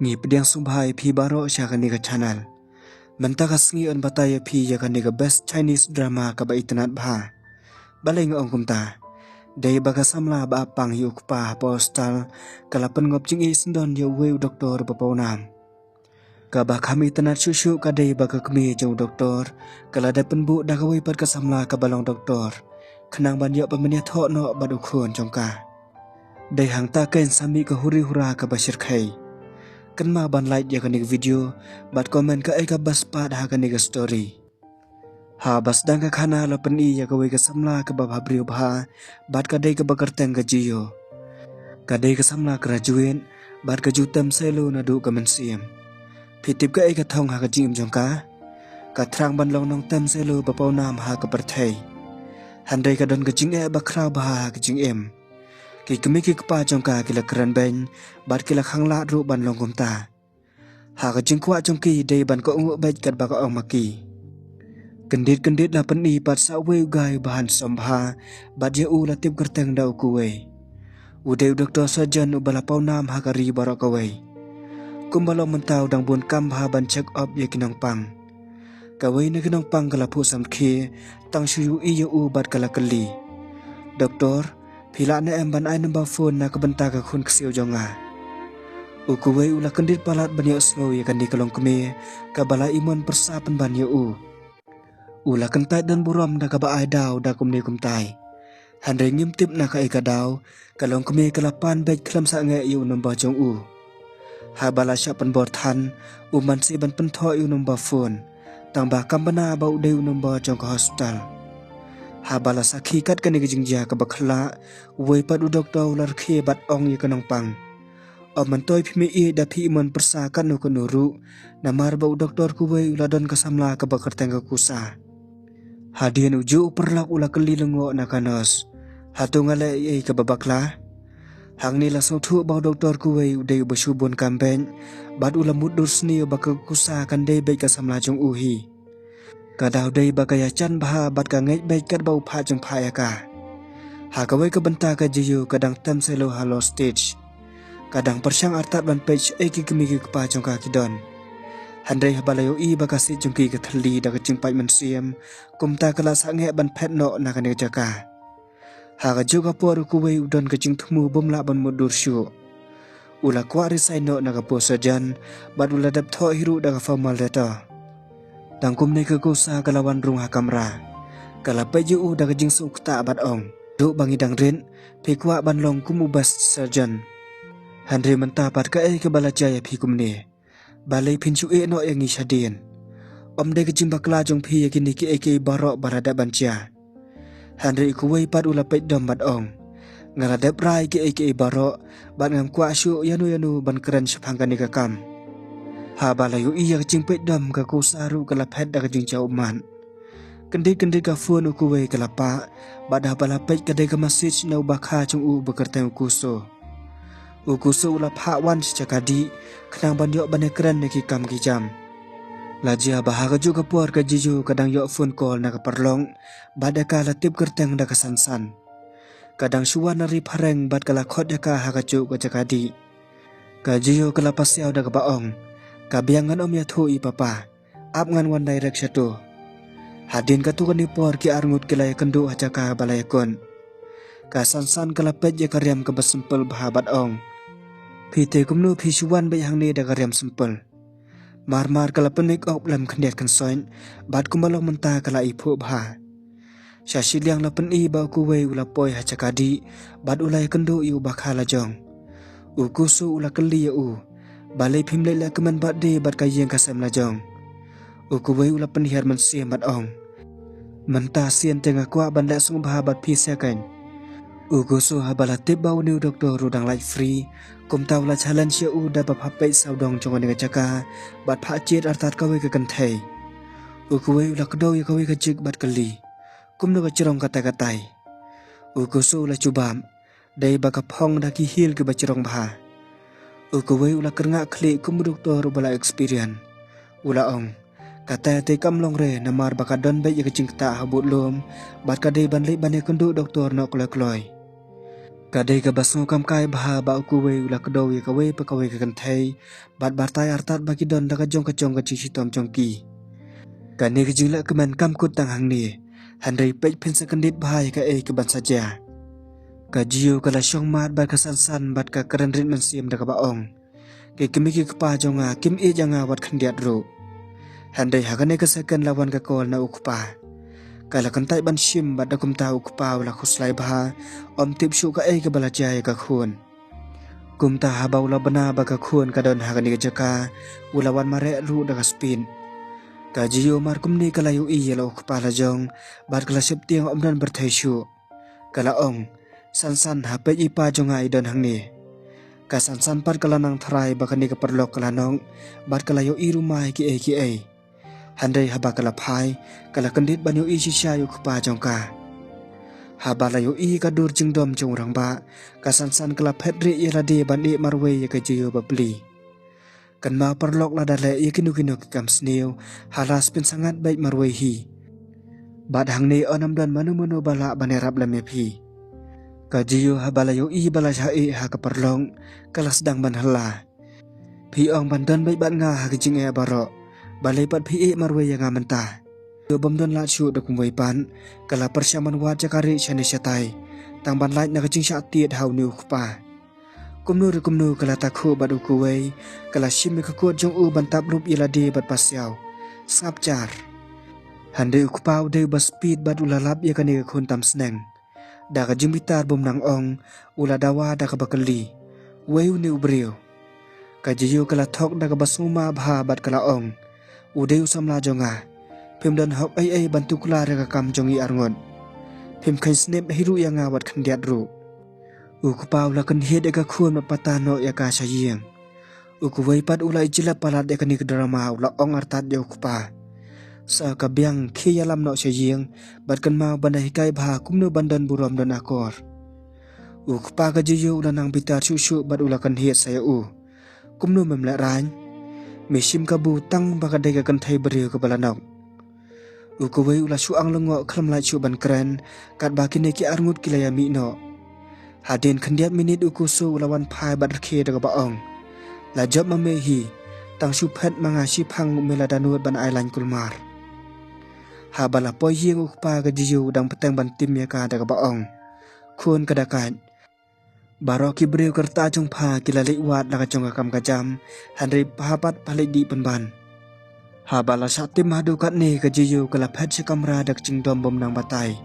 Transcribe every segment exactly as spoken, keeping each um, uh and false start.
Ngi pdiang sngewbha ïa phi baroh sha kane ka channel. Mynta ka sngi yn batai ïa phi ïa kane ka best Chinese drama kaba itynnad bha. Balei nga ong kumta? Dei ba ka samla ba ap pang ïa u kpa hapoh hostel ka la pynngop jingïeit syndon ïa uwei u doktor ba pawnam. Kaba kham itynnad shuh shuh ka dei ba ka kmie jong u doktor ka la dep pynbuh da kawei pat ka samla kaba long doktor, khnang ban ïoh pynmyntoi noh bad u khun jong ka. Dei hangta kein sa mih ka huri hura kaba shyrkhei. Kynmaw ban like ïa kane ka video bad comment kaei kaba spah ha kane ka story. Haba sdang ka khana la pyni ïa kawei ka samla kaba bhabriew bha bad ka dei kaba kyrteng ka Jiyo. Ka dei ka samla graduate bad ka ju tem selo naduh ka mynsiem. Phi tip kaei ka thong ha ka jingim jong ka? Ka thrang ban long nongtem selo ba pawnam ha ka pyrthei. Hynrei ka don ka jingeh ba khraw bha ha ka jingim. Ki kmie ki kpa jong ka ki la kren beiñ bad ki la khanglad ruh ban long kumta. Ha ka jingkwah jong ki dei ban kohnguh beit katba ka ong ma ki. Kyndit kyndit la pyni pat sa uwei u guy ba handsome bha bad ïa u la tip kyrteng da u Kuwei. U dei u doktor surgeon uba la pawnam ha ka ri baroh kawei. Kumba long mynta u dang bun kam bha ban check up ïa ki nongpang. Kawei na ki nongpang ka la phuh samrkhie tang shu ïohi ïa u bad ka la kylli, "Doktor, phi lah ne em ban ai number phone na ka bynta ka khun ksiew jong nga?" U Kuwei u la kyndit palat ban ïohsngew ïa kane ka longkmie kaba la imon pyrsa pynban ïa u. U la kyntait don burom da kaba ai daw da kumne kumtai. Hynrei ngim tip na kaei ka daw ka longkmie ka la pan beit khlem sangeh ïa u number jong u. Haba la shah pynbor than, u man seh ban pynthoh ïa u number phone, tang ba kam bna ba u dei u number jong ka hospital. Haba la sakhi kat kane ka jingjia kaba khyllah, uwei pat u doktor u la rkhie bad ong ïa ka nongpang, "Ym myntoi phim ïeit da phi imon pyrsa katno katno ruh, namar ba u doktor Kuwei u la don ka samla kaba kyrteng ka Kusa." Hadien u juh u paralok u la kylli lyngngoh na ka nurse, "Hato nga leh ei ei kaba bakla?" Hangne la sngewthuh ba u doktor Kuwei u dei uba shu bun kam beiñ bad u la mutdur sniew ba ka Kusa kan dei beit ka samla jong u hi. Ka daw dei ba ka ïajan bha bad ka ngeit beit katba u phah jingphah ïa ka. Ha kawei ka bynta ka Jiyo ka dang tem selo halor stage. Ka dang pyrshang artat ban peit shaei ki kmie ki kpa jong ka ki don. Hynrei haba la ïohi ba ka seat jong ki ka thylli da ka jingpait mynsiem, kumta ka la sangeh ban phet noh na kane ka jaka. Ha kajuh ka por u Kuwei u don ka jingthmu bym lah ban mutdur shuh. U la kwah resign noh na ka post surgeon bad u la dep thoh hi ruh da ka formal letter. Tang kumne ka Kusa ka la wan rung ha kamra. Ka la peit ïa u da ka jingsngewkta bad ong, "Duh ba ngi dang rit, phi kwah ban long kum u best surgeon. Hynrei mynta pat kaei kaba la jia ïa phi kumne? Balei phin shu ïeh noh ïa ngi shadien? Ym dei ka jingbakla jong phi ïa kine kiei kiei baroh ba la dep ban jia." Hynrei u Kuwei pat u la peit dom bad ong, "Nga la dep rai kiei kiei baroh bad ngam kwah shuh ïano ïano ban kren shaphang kane ka kam." Haba la ïohi ïa ka jingpeit dom ka Kusa ruh ka la phet da ka jingjaw ummat. Kyndit kyndit ka phone u Kuwei ka la pah bad haba la peit ka dei ka message na u bakha jong u ba kyrteng u Kuso. U Kuso u la phah wan sha jaka dih khnang ban ïoh ban ïakren ïa ki kam ki jam. La jia ba ha kajuh ka por ka Jiyo ka dang ïoh phone call na ka paralok bad ïa ka la tip kyrteng da ka Sansan. Ka dang shu wan na ri phareng bad ka la khot ïa ka ha kajuh ka jaka dih. Ka Jiyo ka la pasiaw da kaba ong, "Ka biang ngan ym ïathuh ïa papa. Ap ngan wan direct shato." Hadien katto katne por ki arngut ki la ïakynduh ha jaka ba la ïakut. Ka Sansan ka la peit ïa ka riam kaba simple bha bad ong, "Phi te kumno phi shu wan beit hangne da ka riam simple?" Mar mar ka la pynmake up lem khyndiat khynsoit bad kumba long mynta ka la iphuh bha. Sha shiliang la pyni ba u Kuwei u la poi ha jaka dih bad u la ïakynduh ïa u bakha lajong. U Kuso u la kylli ïa u, "Balei phim leit lehkmen birthday bad ka ïing ka sem lajong?" U Kuwei u la pynhiar mynsiem bad ong, "Mynta sien te nga kwah ban leh sngewbha bad phi second." U Kuso haba la tip ba une u doktor u dang lait free, kumta u la challenge ïa u da ba phah peit sawdong jong kane ka jaka bad phah jied artat kawei ka kynthei. U Kuwei u la kdew ïa kawei ka jik bad kylli, "Kumno ka jrong katai katai?" U Kuso u la jubab, "Dei ba ka phong da ki heel kiba jrong bha." U Kuwei u la kyrngah khlieh kum u doktor uba la experience. U la ong, "Katai te kam long re namar ba ka don beit ïa ka jingktah ha budlum bad ka dei ban leit ban ïakynduh doktor noh kloi kloi." Ka dei kaba sngewkam kai bha ba u Kuwei u la kdew ïa kawei pa kawei ka kynthei bad batai artat ba ki don da ka jong ka jong ka jingshitom jong ki. Kane ka jingleh kmen kam kut tang hangne, hynrei peit phin sa kyndit bha ïa kaei kaban sa jia. Ka Jiyo ka la shong mad bad ka Sansan bad ka kren rit mynsiem da kaba ong, ki kmie ki kpa jong nga kim ïeit ïa nga wat khyndiat ruh. Hynrei ha kane ka second la wan ka call na u kpa. Ka la kyntait ban shim bad da kumta u kpa u la khuslai bha, ym tip shuh kaei kaba la jia ïa ka khun. Kumta haba u la bna ba ka khun ka don ha kane ka jaka, u la wan mareh ruh da ka speed. Ka Jiyo mar kumne ka la ïohi ïa la u kpa la jong bad ka la sheptieng ym don pyrthei shuh. Ka la ong, Sansan, ha peit i pa jong nga i don hangne. Ka Sansan pat ka la nang tharai ba kane ka paralok ka la nok bad ka la ïohi ruh mai kiei kiei. Hynrei haba ka la phai, ka la kyndit ban ïohi shisha ïa u kpa jong ka. Haba la ïohi ka dur jingdom jong u rangbah, ka Sansan ka la phet rieh ïa lade ban ïeh marwei ïa ka Jiyo bapli. Kynmaw paralok, lada leh ïa kino kino ki kam sniew, ha la spin sangat beit marwei hi. Bad hangne yn ym don mano mano ba lah ban ïarap lem ïa phi. Ka Jiyo haba la ïohi ba la shah ïeh ha ka paralok, ka la sdang ban hla. Phi ong ban don beit bad nga ha ki jingeh baroh, balei pat phi ïeh marwei ïa nga mynta? Jiyo bym don lad shuh da kumwei pat, ka la pyrshang ban wad ïa ka rieh shane shatai, tang ban lait na ka jingshah tied ha une u kpa. Kumno re kumno ka la takhuh bad u Kuwei, ka la shim ïa ka kot jong u ban tap lup ïa lade bad pasiaw, sngap jar. Hynrei u kpa u dei uba speed bad u la lap ïa kane ka khun tam sneng. Da ka jingbitar bym nang ong, u la dawa da kaba kylli, wei une u briew? Ka Jiyo ka la thok da kaba sngewma bha bad ka la ong, u dei u samla jong nga. Phim don hok ei ei ban tuklar ïa ka kam jong ngi arngut. Phim kheiñ snep hi ruh ïa nga wat khyndiat ruh. U kpa u la kynhied ïa ka khun bad patar noh ïa ka sha ïing. U Kuwei pat u la ïa jlep palat ïa kane ka drama, u la ong artat ïa u kpa, sa ka biang, khie ïalam noh sha ïing bad kynmaw ban da hikai bha kumno ban don burom don akor. U kpa ka Jiyo u la nang bitar shuh shuh bad u la kynhied sa ïa u, kumno mem lehraiñ? Me shim kabu tang ba ka dei ka kynthei briew kaba la nok. U Kuwei u la shu ang lyngngoh khlem lait shuh ban kren, katba kine ki arngut ki la ïa mih noh. Hadien khyndiat minit u Kuso u la wan phai bad rkhie da kaba ong, la jop ma me hi, tang shu phet ma nga shiphang, me la da nud ban ai lain kulmar. Haba la poi ïing u kpa ka Jiyo u dang bteng ban tim ïa ka da kaba ong, khun ka dakait. Baroh ki briew ka rta jong pha ki la leit wad la ka jong ka kam ka jam, hynrei pha pat pha leit dih pynban. Haba la shah tim haduh katne ka Jiyo ka la phet sha kamra da ka jingdom bym nang batai.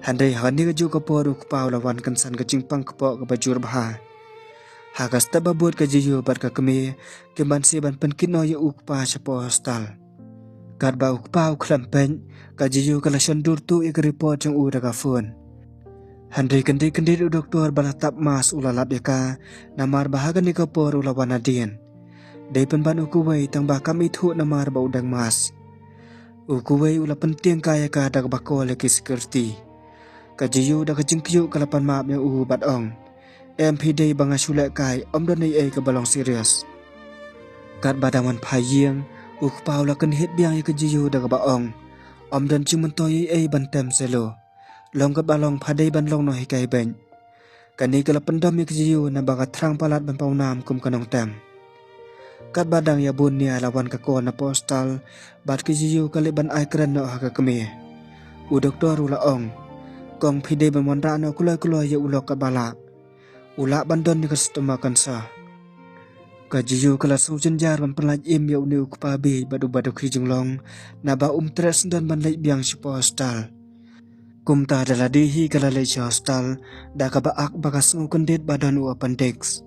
Hynrei ha kane kajuh ka por u kpa u la wan kynsan ka jingpang kpoh kaba jur bha. Ha ka step ba bud ka Jiyo bad ka kmie kim banse ban pynkynnoh ïa u kpa shapoh hospital. Katba u kpa u khlem peit, ka Jiyo ka la shon dur tuh ïa ka report jong u da ka phone. Hynrei kyndit kyndit u doktor ba la tap mask u la lap ïa ka, namar ba ha kane ka por u la wan nadien. Dei pynban u Kuwei tang ba kam ithuh namar ba u dang mask. U Kuwei u la pyntieng kai ïa ka da kaba call ïa ki security. Ka Jiyo da ka jingkyiuh ka la pan map ïa u bad ong, em phi dei ba nga shu leh kai, ym don ei ei kaba long serious. Katba dang wan phai ïing, u kpa u la kynhied biang ïa ka Jiyo da kaba ong, ym don jingmyntoi ei ei ban tem selo. Long katba long, pha dei ban long nonghikai beit. Kane ka la pyndom ïa ka Jiyo naba ka thrang palat ban pawnam kum ka nongtem. Katba dang ïa bun nia la wan ka call napoh hospital, bad ka Jiyo ka leit ban ai kren noh ha ka kmie. U doktor u la ong, kong, phi dei ban wanrah noh kloi kloi ïa u lok katba lah. U lah ban don ïa ka stomach cancer. Ka Jiyo ka la sngewjynjar ban pynlait im ïa une u kpa bieit bad uba dukhi jinglong, naba um treh sngewdon ban leit biang shapoh hospital. Kumta da lade hi ka la leit sha hospital, da kaba ak ba ka sngew kyndit ba don u appendix.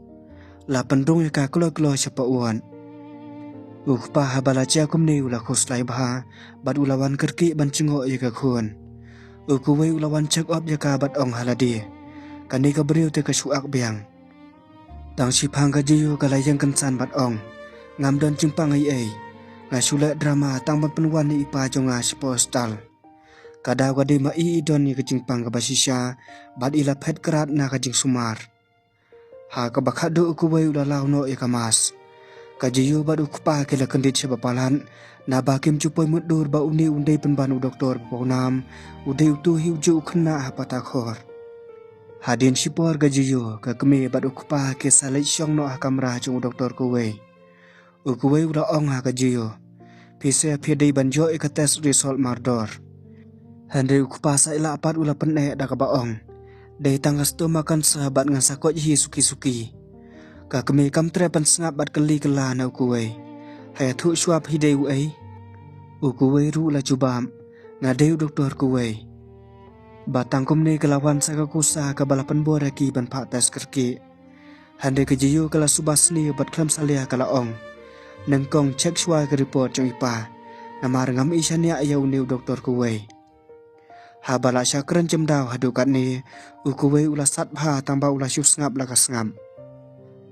La pynrung ïa ka kloi kloi shapoh ward. U kpa haba la jia kumne u la khuslai bha, bad u la wan kyrkieh ban jngoh ïa ka khun. U Kuwei u la wan check up ïa ka bad ong ha lade, kane ka briew te ka shu ak biang. Tang shiphang ka Jiyo ka la ïeng kynsan bad ong, ngam don jingpang ei ei. Nga shu leh drama tang ban pynwan ïa i pa jong nga shapoh hospital. Ka daw ka dei ma i i don ïa ka jingpang kaba shisha, bad i la phet krat na ka jingsumar. Ha kaba khatduh u Kuwei u la law noh ïa ka mask. Ka Jiyo bad u kpa ki la kyndit shaba palat, naba kim ju poi mutdur ba une un dei pynban u doktor ba pawnam, u dei uto hi ujuh u khynnah ha pata khor. Hadien shipor ka Jiyo, ka kmie bad u kpa ki sa leit shong noh ha kamra jong u doktor kawei. U kawei u la ong ha ka Jiyo, phi sa phi dei ban ïoh ïa ka test result mardor. Hynrei u kpa sa ïa la pat u la pyneh da kaba ong, dei tang ka stoma cancer bad ngan sa koit hi suki suki. Ka kmie kam treh ban sngap bad kylli kylla na u kawei, ha ïathuh shuwa phi dei u ei? U kawei ruh u la jubab, nga dei u doktor kawei. Ba tang kumne ka la wan sa ka kusa kaba la pynbor ïa ki ban phah test kyrkieh. Hynrei ka Jiyo ka la suba sniew bad khlem salia ka la ong, nyngkong check shuwa ka report jong i pa, namar ngam i shaniah ïa une u doktor kawei. Haba la shah kren jemdaw haduh katne, u kawei u la sat bha tang ba u la shu sngap la ka sngap.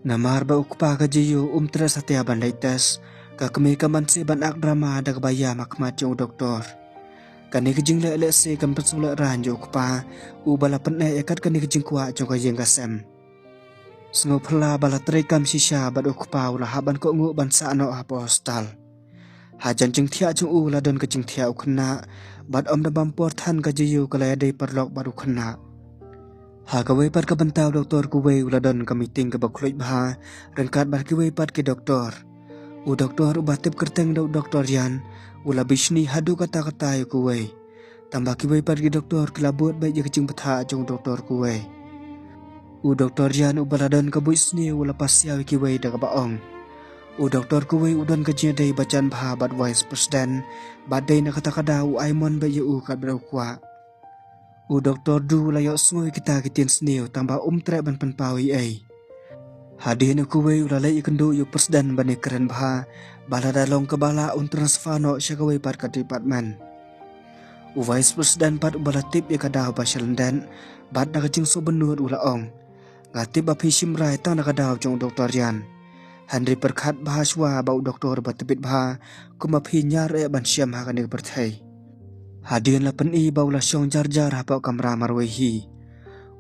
Namar ba u kpa ka Jiyo um treh satia ban leit test, ka kmie ka mynse ban ak drama da kaba ïam ha khmat jong u doktor. Kane ka jingleh lehse kam pynsleh rang jong u kpa, uba la pyneh ïa kat kane ka jingkwah jong ka ïing ka sem. Sngewphylla ba la trei kam shisha bad u kpa u la hap ban kohnguh ban sah noh hapoh hospital. Hajan jingthiah jong u la don ka jingthiah u khynnah, bad ym da bam por than ka Jiyo ka la ïadei paralok bad u khynnah. Ha kawei pat ka bynta u doktor kawei u la don ka meeting kaba khluit bha ryngkat bad kiwei pat ki doktor. U doktor uba tip kyrteng da u Doktor Yan u la bishni haduh katta katta ïa u kawei. Tang ba kiwei pat ki doktor ki la bud beit ïa ka jingbthah jong u doktor kawei. U Doktor Yan uba la don ka buit sniew u la pasiaw ïa kiwei da kaba ong, u doktor kawei u don ka jingïadei ba jan bha bad vice president, bad dei na kata ka daw u ai mon beit ïa u katba u kwah. U doktor Du u la ïohsngew ïa kita ki ktien sniew tang ba um treh ban pynpaw ei ei. Hadien u kawei u la leit ïakynduh ïa u president ban ïakren bha, ba lada long kaba lah un transfer noh sha kawei pat ka department. U vice president pat uba la tip ïa ka daw ba sha lyndet, bad da ka jingsngewbynnud u la ong, nga tip ba phi shim rai tang da ka daw jong u Doktor Yan. Hynrei pyrkhat bha shuwa ba u doktor ba tbit bha, kumba phi ñiar eh ban shem ha kane ka pyrthei. Hadien la pyni ba u la shong jar jar hapoh kamra marwei hi.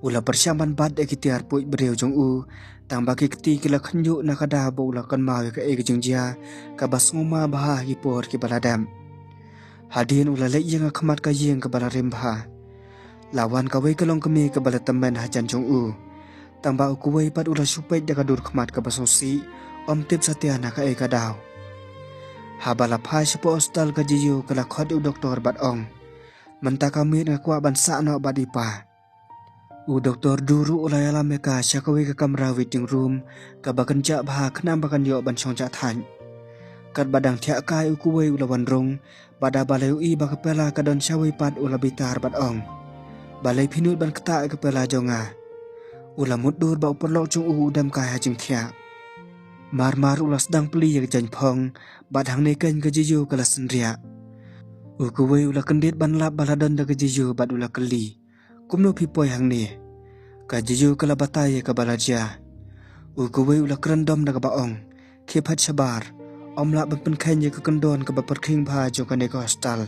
U la pyrshang ban bat ïa ki tiar puid briew jong u, tang ba ki kti ki la khynñiuh na ka daw ba u la kynmaw ïa kaei ka jingjia kaba sngewma bha ha ki por kiba la dep. Hadien u la leit ïeng ha khmat ka ïing kaba la rim bha. La wan kawei ka longkmie kaba la tymmen hajan jong u. Tang ba u kawei pat u la shu peit da ka dur khmat kaba sngewsih, ym tip satia na kaei ka daw. Haba la phai shapoh hospital ka Jiyo ka la khot ïa u doktor bad ong, mynta ka miet nga kwah ban sah noh bad i pa. U doktor Du ruh u la ïalam ïa ka sha kawei ka kamra waiting room, kaba kynjah bha khnang ba kan ïoh ban shong jah thait. Katba dang thiah kai u kawei u la wan rung, bad haba la ïohi ba ka pela ka don shawei pat u la bitar bad ong, balei phi nud ban ktah ïa ka pela jong nga? U la mutdur ba u paralok jong u u dem kai ha jingthiah. Mar mar u la sdang plie ïa ka jaiñphong, bad hangne keiñ ka Jiyo ka la synriah. U kawei u la kyndit ban lap ba la don da ka Jiyo bad u la kylli, kumno phi poi hangne? Ka Jiyo ka la batai ïa kaba la jia. U kawei u la kren dom da kaba ong, khie phet shabar, ym lah ban pynkheiñ ïa ka kyndon kaba pyrkhing bha jong kane ka hospital.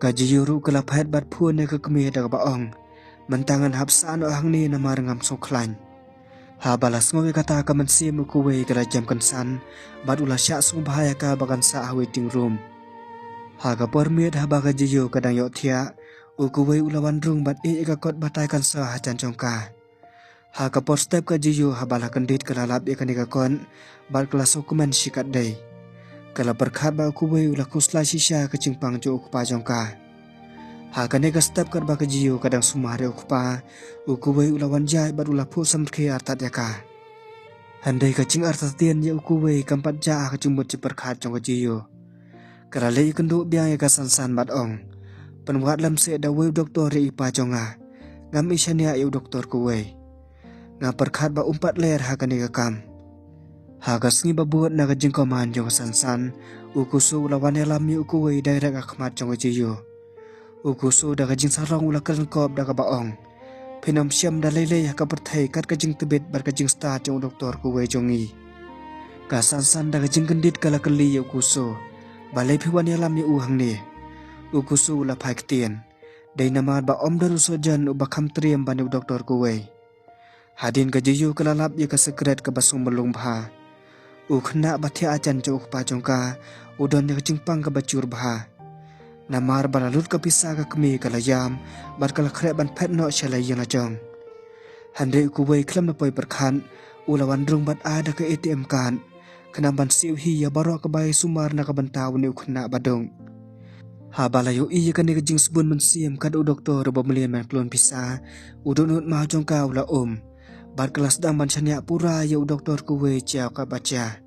Ka Jiyo ruh ka la phet bad phone ïa ka kmie da kaba ong, mynta ngan hap sah noh hangne namar ngam sngewkhlaiñ. Haba la sngew ïa kata ka mynsiem u kawei ka la jem kynsan, bad u la shah sngewbha ïa ka ba kan sah ha waiting room. Ha ka por miet haba ka Jiyo ka dang ïohthiah, u kawei u la wan rung bad ïeh ïa ka kot batai cancer hajan jong ka. Ha ka por step ka Jiyo haba la kyndit ka la lap ïa kane ka kot, bad ka la sngewkmen shikatdei. Ka la pyrkhat ba u kawei u la khuslai shisha ka jingpang jong u kpa jong ka. Ha kane ka step katba ka Jiyo ka dang sumar ïa u kpa, u kawei u la wan jait bad u la phuh samrkhie artat ïa ka. Hynrei ka jingartatien ïa u kawei kam pat jah ha ka jingmut jingpyrkhat jong ka Jiyo. Ka la leit ïakynduh biang ïa ka Sansan bad ong, pynwad lem seh da uwei u doktor ïa i pa jong nga. Ngam i shaniah ïa u doktor kawei. Nga pyrkhat ba um pat ler ha kane ka kam. Ha ka sngi ba bud na ka jingkmen jong ka Sansan, u Kuso u la wan ïalam ïa u kawei direct ha khmat jong ka Jiyo. U Kuso da ka jingsarong u la kren kop da kaba ong, phin ym shem da lei lei ha ka pyrthei kat ka jingtbit bad ka jingstad jong u doktor kawei jong ngi. Ka Sansan da ka jingkyndit ka la kylli ïa u Kuso, balei phi wan ïalam ïa u hangne? U Kuso u la phai ktien, dei namar ba ym don u surgeon uba kham triem ban ïa u doktor kawei. Hadien ka Jiyo ka la lap ïa ka secret kaba sngewmlung bha. U khynnah ba thiah hajan jong u kpa jong ka u don ïa ka jingpang kaba jur bha. Namar ba la lut ka pisa ka kmie ka la ïam, bad ka la khreh ban phet noh sha la ïing la jong. Hynrei u Kuwei khlem da poi pyrkhat, u la wan rung bad ai da ka A T M card, khnang ban siew hi ïa baroh kaba ïasumar na ka bynta une u khynnah baduk. Haba la ïohi ïa kane ka jingsbun mynsiem kat u doktor uba mlien ban klun pisa, u dohnud maw jong ka u la um bad ka la sdang ban shaniah pura ïa u doktor Kuwei jia kaba jia.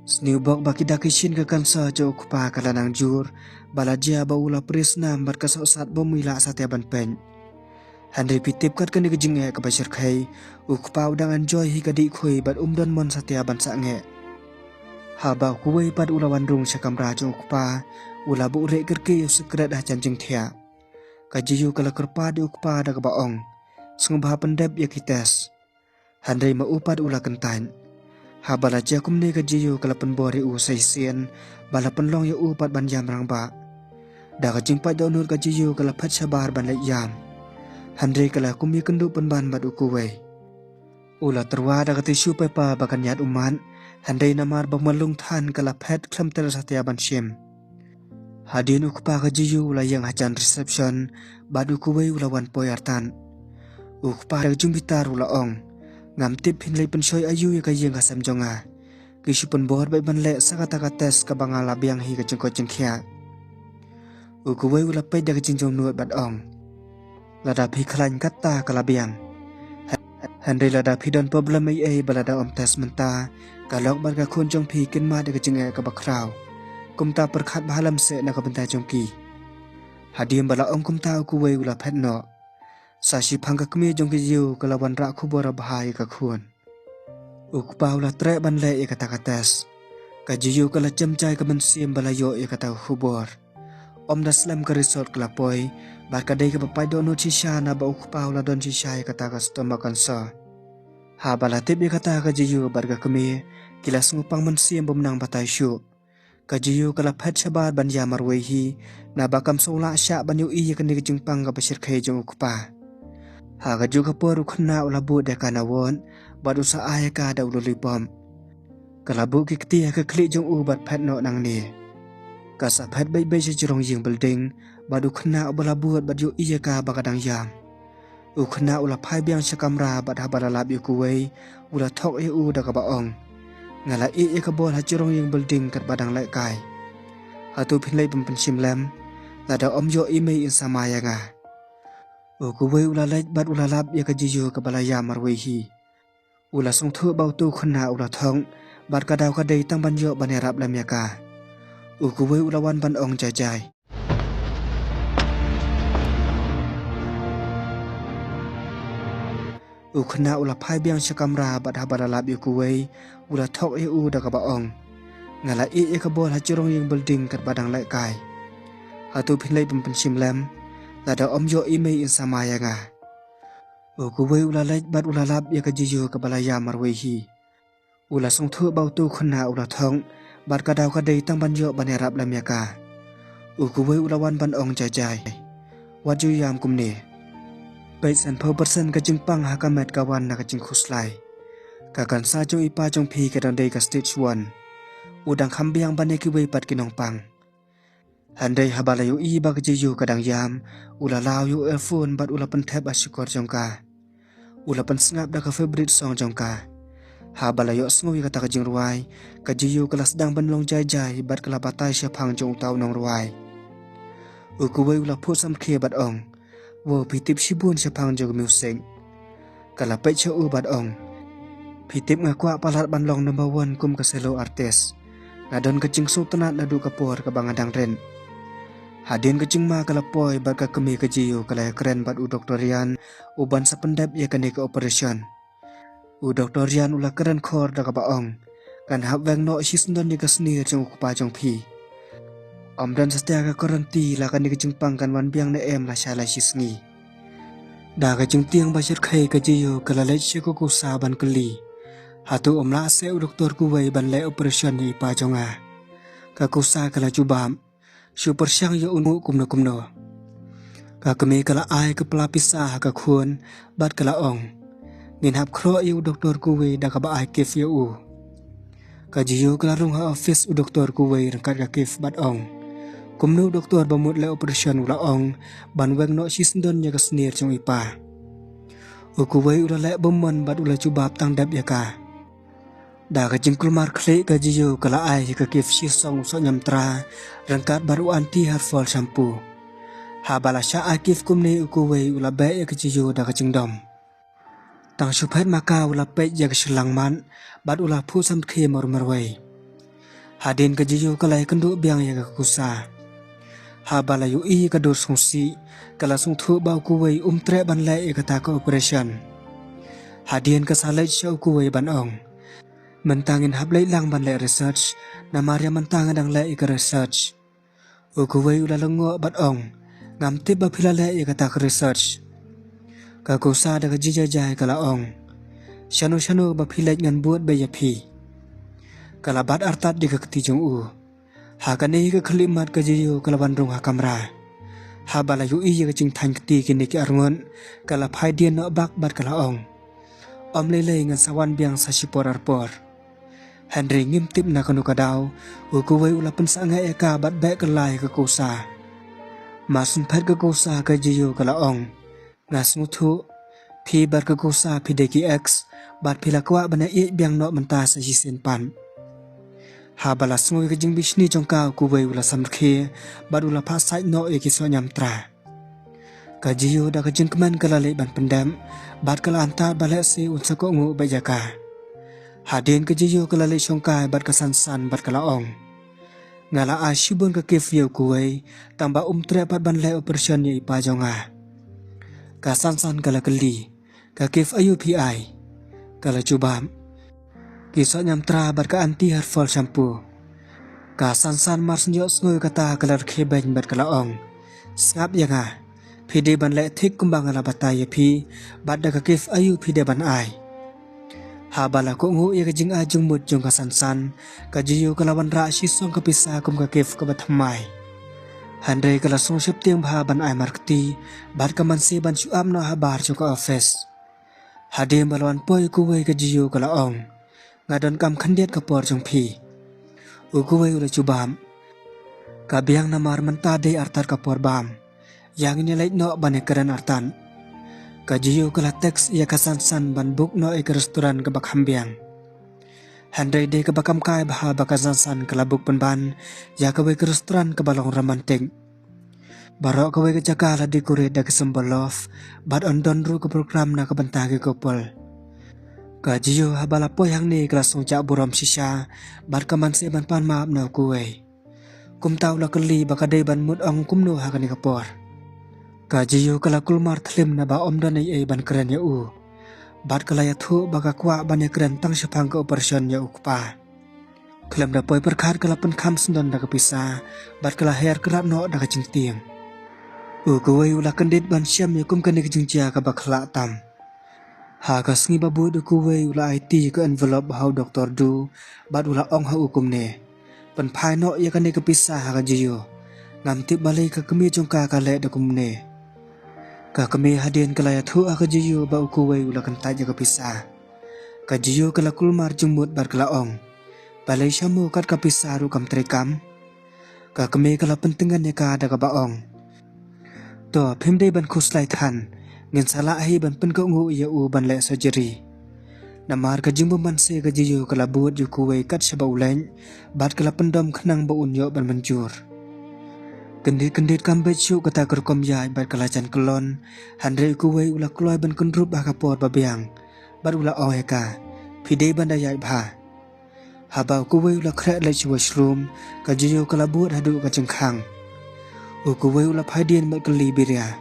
Sniewbok ba ki dak ki shin ka cancer jong u kpa ka la nang jur, ba la jia ba u la pris nam bad ka sohsat bym i lah satia ban peit. Hynrei phi tip kat kane ka jingeh kaba shyrkhei, u kpa u dang enjoy hi ka dih khui bad um don mon satia ban sah ngeh. Haba u Kuwei pat u la wan rung sha kamra jong u kpa, u la buh rieh kyrkieh ïa u sikret hajan jingthiah. Ka Jiyu ka la kyrpad ïa u kpa da kaba ong, sngewbha pyndep ïa ki test. Hynrei ma u pat u la kyntait. Haba la jia kumne ka Jiyu ka la pynbor ïa u sa shisien, ba la pynlong ïa u pat ban ïam rangbah. Da ka jingpait dohnud ka Jiyu ka la phet shabar ban leit ïam. Hynrei ka la kum ïakynduh pynban bad u Kuwei. U la tyrwa da ka tissue paper ba kan ïaid ummat, hynrei namar ba malung than ka la phet khlem ter satia ban shim. Hadien u kpa ka Jiyu u la ïeng hajan reception, bad u Kuwei u la wan poi artat. U kpa da ka jingbitar u la ong, ngam tip phin leit pynshoi aïu ïa ka ïing ka sem jong nga. Ki shu pynbor beit ban leh sa kata ka test kaba nga la biang hi ka jingkoit jingkhiah. U Kuwei u la peit da ka jingjemnud bad ong, lada phi khlaiñ kata ka la biang. Hynrei lada phi don problem ei ei ba lada ym test mynta, ka lok bad ka khun jong phi kin mad ïa ka jingeh kaba khraw. Kumta pyrkhat bha lem seh na ka bynta jong ki. Hadien ba la ong kumta u Kuwei u la phet noh. Sa shiphang ka kmie jong ka Jiyu ka la wanrah khubor babha ïa ka khun. U kpa u la treh ban leh ïa kata ka test. Ka Jiyu ka la jem jai ka mynsiem ba la ïoh ïa kata ka khubor. Ym da slem ka result ka la poi, bad ka dei kaba pait dohnud shisha naba u kpa u la don shisha ïa kata ka stomach cancer. Haba la tip ïa kata ka Jiyu bad ka kmie, ki la sngewpang mynsiem bym nang batai shuh. Ka Jiyu ka la phet shabar ban ïam marwei hi, naba kam sngewlah shah ban ïohi ïa kane ka jingpang kaba shyrkhei jong u kpa. Ha kajuh ka por u khynnah u la bud ïa ka na ward, bad u sa ai ïa ka da u lollipop. Ka la buh ki kti ha ka khlieh jong u bad phet noh nangne. Ka sa phet beit beit sha jrong ïing building, bad u khynnah uba la bud bad ïohi ïa ka ba ka dang ïam. U khynnah u la phai biang sha kamra bad haba la lap ïa u Kuwei, u la thok ïa u da kaba ong, nga la ïeh ïa ka bol ha jrong ïing building katba dang lehkai. Hato phin leit ban pynshim lem, lada ym ïoh i mei in sa mai ïa nga. U Kuwei u la leit bad u la lap ïa ka Jiyu kaba la ïam marwei hi. U la sngewthuh ba uto u khynnah u la thok, bad ka daw ka dei tang ban ïoh ban ïarap lem ïa ka. U Kuwei u la wan ban ong jai jai. U khynnah u la phai biang sha kamra bad haba la lap ïa u Kuwei, u la thok ïa u da kaba ong, nga la ïeh ïa ka bol ha jrong ïing building katba dang lehkai. Hato phin leit ban pynshim lem, lada ym ïoh i mei in sa mai ïa nga. U Kuwei u la leit bad u la lap ïa ka Jiyu kaba la ïam marwei hi. U la sngewthuh ba uto u khynnah u la thok, bad ka daw ka dei tang ban ïoh ban ïarap lem ïa ka. U Kuwei u la wan ban ong jai jai, wat ju ïam kumne. Peit sanphew percent ka jingpang ha ka met ka wan na ka jingkhuslai. Ka cancer jong i pa jong phi ka dang dei ka stage one. U dang kham biang ban ïa kiwei pat ki nongpang. Hynrei haba la ïohi ba ka Jiyu ka dang ïam, u la law ïa u earphone bad u la pynthep ha shukor jong ka. U la pynsngap da ka favourite song jong ka. Haba la ïohsngew ïa kata ka jingrwai, ka Jiyu ka la sdang ban long jai jai bad ka la batai shaphang jong uta u nongrwai. U Kuwei u la phuh samrkhie bad ong, wow, phi tip shibun shaphang jong ka music. Ka la peit sha u bad ong, phi tip nga kwah palat ban long number one kum ka solo artist. Nga don ka jingsngewtynnat naduh ka por kaba nga dang rit. Hadien ka jingma ka la poi bad ka kmie ka Jiyu ka la ïakren bad u Doktor Rian, u ban sa pyndep ïa kane ka operation. U Doktor Rian u la kren khor da kaba ong, kan hap weng noh shisyndon ïa ka snier jong u kpa jong phi. Ym don satia ka guarantee la kane ka jingpang kan wan biang ne em lashai la shisngi. Da ka jingtieng ba shyrkhei ka Jiyu ka la leit sha ka Kusa ban kylli, hato ym lah seh u Doktor Kuwei ban leh operation ïa i pa jong nga. Ka Kusa ka la jubab, shu pyrshang ïa u kumno kumno. Ka kmie ka la ai ka pla pisa ha ka khun, bad ka la ong, ngin hap khroh ïa u Doktor Kuwei da kaba ai gift ïa u. Ka Jiyu ka la rung ha office u Doktor Kuwei ryngkat ka gift bad ong, kumno u doktor ba mut leh operation u la ong ban weng noh shisyndon ïa ka snier jong i pa. U Kuwei u la leh bymman bad u la jubab tang dep ïa ka. Da ka jingkulmar khlieh ka Jiyo ka la ai ïa ka Kif shi song u soh ñiamtra ryngkat bad u anti hair fall shampoo. Haba la shah ai Kif kumne u Kuwei u la beh ïa ka Jiyo da ka jingdom. Tang shu phet ma ka u la peit ïa ka shyllangmat bad u la phuh samrkhie marwei. Hadien ka Jiyo ka la ïakynduh biang ïa ka Kusa. Haba la ïohi ïa ka dur sngewsih ka la sngewthuh ba u Kuwei um treh ban leh ïa kata ka operation. Hadien ka sa leit sha u Kuwei ban ong, mynta ngin hap leit lang ban leh research, namar ïa mynta nga dang leh ïa ka research. U Kuwei u la lyngngoh bad ong, ngam tip ba phi la leh ïa kata ka research. Ka Kusa da ka jingjaijai ka la ong, shano shano ba phi leit ngan bud beit ïa phi. Ka la bat artat ïa ka kti jong u. Ha kane ka khyllipmat ka Jiyo ka la wan rung ha kamra. Haba la ïohi ïa ka jingthaiñ kti kine ki arngut ka la phai dien noh bak bad ka la ong, ym lei lei, ngan sa wan biang sa shipor arpor. Hynrei ngim tip na kano ka daw u Kuwei u la pynsangeh ïa ka bad beh kylla ïa ka Kusa. Mar shu phet ka Kusa ka Jiyo ka la ong, nga sngewthuh, phi bad ka Kusa phi dei ki ex bad phi la kwah ban ïaieit biang noh mynta sa shisien pat. Haba la sngew ïa ka jingbishni jong ka u Kuwei u la samrkhie bad u la phah sait noh ïa ki soh ñiamtra. Ka Jiyo da ka jingkmen ka la leit ban pyndem bad ka la antad ba lehse un sa kohnguh beit ïa ka. Hadien ka Jiyo ka la leit shongkai bad ka Sansan bad ka la ong, nga la ai shibun ka Kif ïa u Kuwei, tang ba um treh pat ban leh operation ïa i pa jong nga. Ka Sansan ka la kylli, ka Kif aïu phi ai? Ka la jubab, ki soh ñiamtra bad ka anti hair fall shampoo. Ka Sansan mar shu ïohsngew ïa kata ka la rkhie beiñ bad ka la ong, sngap ïa nga, phi dei ban leh thik kumba nga la batai ïa phi, bad da ka Kif aïu phi dei ban ai? Haba la kohnguh ïa ka jingai jingmut jong ka Sansan, ka Jiyo ka la wanrah shi song ka pisa kum ka Kif kaba thymmai. Hynrei ka la sngew sheptieng bha ban ai markti bad ka Manse ban shu ap noh habar jong ka office. Hadien ba la wan poi u Kuwei ka Jiyo ka la ong, nga donkam khyndiat ka por jong phi. U Kuwei u la jubab, ka biang namar mynta dei artat ka por bam. Ïa ngin ïa leit noh ban ïakren artat. Ka Jiyo ka la text ïa ka Sansan ban book noh ïa ka restaurant kaba kham biang. Hynrei dei kaba kam kai bha ba ka Sansan ka la book pynban ïa kawei ka restaurant kaba long romantic. Baroh kawei ka jaka la decorate da ki symbol love bad yn don ruh ka program na ka bynta ki couple. Ka Jiyo haba la poi hangne ka la sngew jah burom shisha bad ka Manse ban pan map na u Kuwei. Kumta u la kylli ba ka dei ban mut ong kumno ha kane ka por. Ka Jiyo ka la kulmar thlem naba ym don ei ei ban kren ïa u. Bad ka la ïathuh ba ka kwah ban ïakren tang shaphang ka operation ïa u kpa. Khlem da poi pyrkhat ka la pynkham syndon da ka pisa bad ka la her krap noh da ka jingtieng. U Kuwei u la kyndit ban shem ïa kum kane ka jingjia kaba khlak tam. Ha ka sngi ba bud u Kuwei u la aiti ïa ka envelope ha u Doktor Du bad u la ong ha u kumne, pynphai noh ïa kane ka pisa ha ka Jiyo. Ngam tip balei ka kmie jong ka ka leh da kumne. Ka kmie hadien ka la ïathuh ha ka Jiyo ba u Kuwei u la kyntait ïa ka pisa. Ka Jiyo ka la kulmar jingmut bad ka la ong, balei sha mo kat ka pisa ruh kam treikam. Ka kmie ka la pyntngen ïa ka da kaba ong, to phim dei ban khuslai than, ngin sa lah hi ban pynkohnguh ïa u ban leh surgery. Namar ka jingbym banse ka Jiyo ka la bud ïa u Kuwei kat shaba u leit bad ka la pyndom khnang ba un ïoh ban mynjur. Kyndit kyndit kam beit shuh kata ka rukom ïaid bad ka la jan kyllon. Hynrei u Kuwei u la kloi ban kynrup ha ka por ba biang bad u la ong ïa ka, phi dei ban da ïaid bha. Haba u Kuwei u la khreh leit sha washroom, ka Jiyo ka la bud haduh ka jingkhang. U Kuwei u la phai dien bad kylli biria,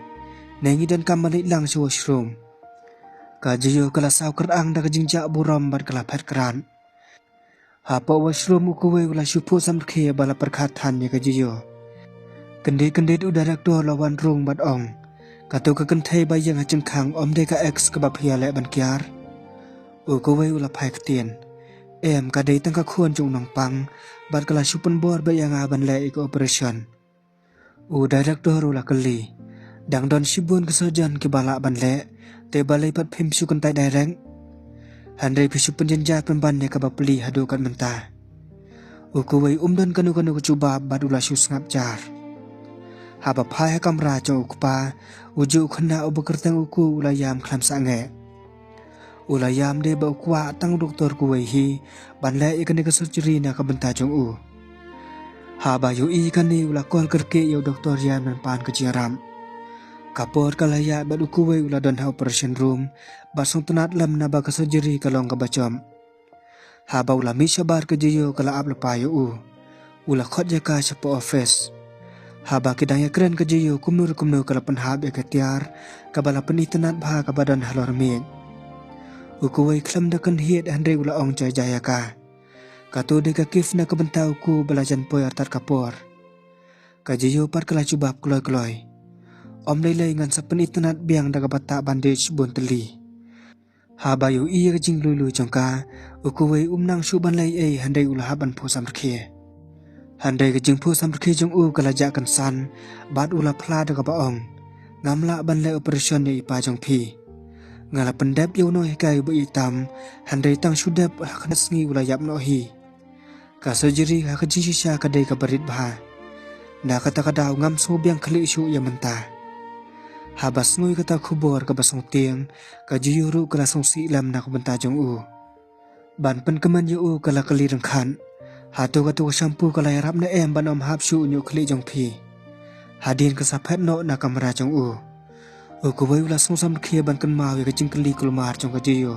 ne ngi donkam ban leit lang sha washroom? Ka Jiyo ka la saw kyrang da ka jingjah burom bad ka la phet krad. Hapoh washroom u Kuwei u la shu phuh samrkhie ba la pyrkhat than ïa ka Jiyo. Kyndit kyndit u director la wan rung bad ong, kato ka kynthei ba ïeng ha jingkhang ym dei ka ex kaba phi ïaleh ban kiar? U Kuwei u la phai ktien, em, ka dei tang ka khun jong u nongpang bad ka la shu pynbor beit ïa nga ban leh ïa ka operation. U director u la kylli, dang don shibun ki surgeon kiba lah ban leh, te balei pat phim shu kyntait direct? Hynrei phi shu pynjynjar pynban ïa kaba pli haduh kat mynta. U Kuwei um don kano kano ka jubab bad u la shu sngap jar. Haba phai ha kamra jong u kpa, u juh u khynnah uba kyrteng u Ku u la ïam khlem sangeh. U la ïam de ba u kwah tang doktor kawei hi ban leh ïa kane ka surgery na ka bynta jong u. Haba ïohi kane u la call kyrkieh ïa u doktor ïa mynta pan ka jingïarap. Ka por ka la ïaid bad u kawei u la don ha operation room bad sngewtynnat lem naba ka surgery ka long kaba jop. Haba u la mih shabar ka Jiyo ka la ap lypa ïa u. U la khot ïa ka shapoh office. Haba ki dang ïakren ka Jiyo kumno re kumno ka la pynhap ïa ka tiar kaba la pynitynnat bha kaba don halor miej. U kawei khlem da kynhied hynrei u la ong jai jai ïa ka. Kato dei ka gift na ka bynta u kpa ba la jan poi artat ka por. Ka Jiyo pat ka la jubab kloi kloi. Ym lei lei, ngan sa pynitynnat biang da kaba tah bandage bun tylli. Haba ïohi ïa ka jinglui lui jong ka, u kawei um nang shuh ban leh ei ei hynrei u la hap ban phuh samrkhie. Hynrei ka jingphuh samrkhie jong u ka la jah kynsan bad u la phla da kaba ong, ngam lah ban leh operation ïa i pa jong phi. Nga la pyndep ïa u nonghikai uba ïeit tam, hynrei tang shu dep ha khyndai sngi u la ïap noh hi. Ka surgery ha ka jingshisha ka dei kaba rit bha. Na kata ka daw ngam sngew biang khlieh shuh ïa mynta. Haba sngew ïa kata ka khubor kaba sngewtieng, ka Jiyo ruh ka la sngewsih lem na ka bynta jong u. Ban pynkmen ïa u ka la kylli ryngkhat, hato kato ka shampoo ka la ïarap ne em ban ym hap shuh u ñiuh khlieh jong phi? Hadien ka sa phet noh na kamra jong u, u kawei u la sngewsih ban kynmaw ïa ka jingkylli kulmar jong ka Jiyo.